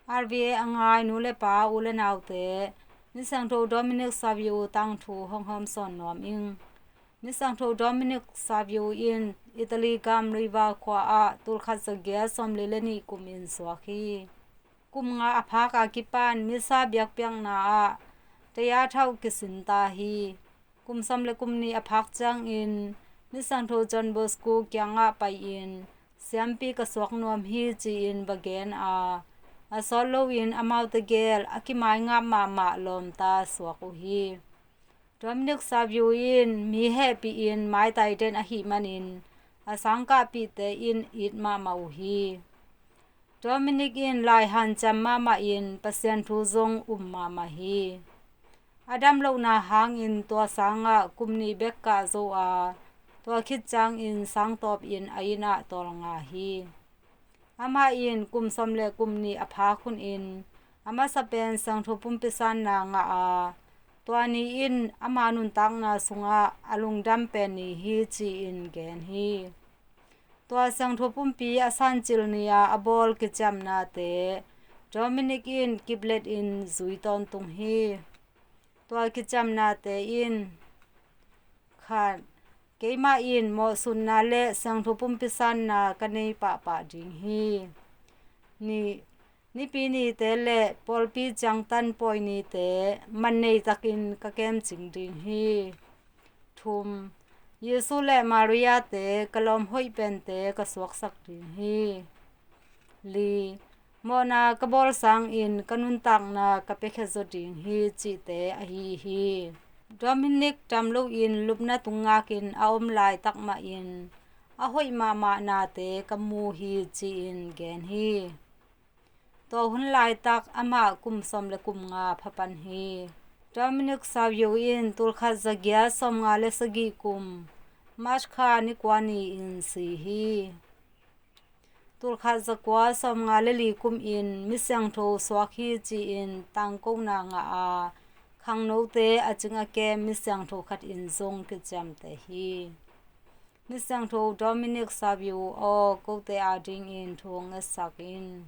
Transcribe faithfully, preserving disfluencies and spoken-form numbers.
R V A a ngai nu le pa, u le naute, Misiangtho Dominic Savio tangthu hong hawmsawn nuam ing. Misiangtho Dominic Savio in Italy gam Riva khua ah tulkhat zagiat sawmli le nih kum in suak hi. Kum nga a phak a kipan misa biakpiakna ah taya thauh kisin ta hi. Kum sawm le kum nih a phak ciangin Misiangtho John Bosco kiangah pai-in siampi ka suak nuam hi ci-in va gen a, a sawt loin amaute gel a kimaingap mahmah lawmta suak uh hi. Dominic Savio in mi hehpih in maitai den ahih manin a sangkahpihte in it mahmah uh hi. Dominic in lai hanciam mahmah in Pasian thu zong um mahmah hi. A dam lohna hangin tua sangah kum nih bek kah zo a, tua khit ciangin sangtawp in a inn ah tawlnga hi. Amah in kum sawm le kum nih a phak hunin a masa pen siangtho pumpi sanna ngah a, tua ni in ama nuntakna sungah a lungdam pen ni hi ci-in gen hi. Tua siangtho pumpi a sancil ni-a a bawl kiciamnate Dominic in kiplet in zui tawntung hi. Tua kiciamnate in: khat, keimah in mawhsutna le siangtho pumpi sanna ka nei pahpah ding hi. Nih, nipi nite le pawlpi ciangtan pawi nite man nei takin ka kemcing ding hi. Thum, Jesu le Maria-te ka lawm hoih pente ka suaksak ding hi. Li, mawhna ka bawl sangin ka nuntakna ka piakhia zaw ding hi cihte ahi hi. Dominic dam loin lupna tung ngakin a om laitak mahin a hoih mahmah nate ka mu hi ci-in gen hi. Tua hun laitak amah kum sawm le kum nga phapan hi. Dominic Savio in tulkhat zagiat sawmnga le sagih kum March kha ni kua ni-in si hi. Tulkhat zakua sawmnga le li kumin misiangtho suak hi ci-in tangkona ngah a, khangnote a cing a kem misiangtho khat in zong kiciamteh hi. Misiangtho Dominic Savio aw, kote adingin thu hong ngetsak in.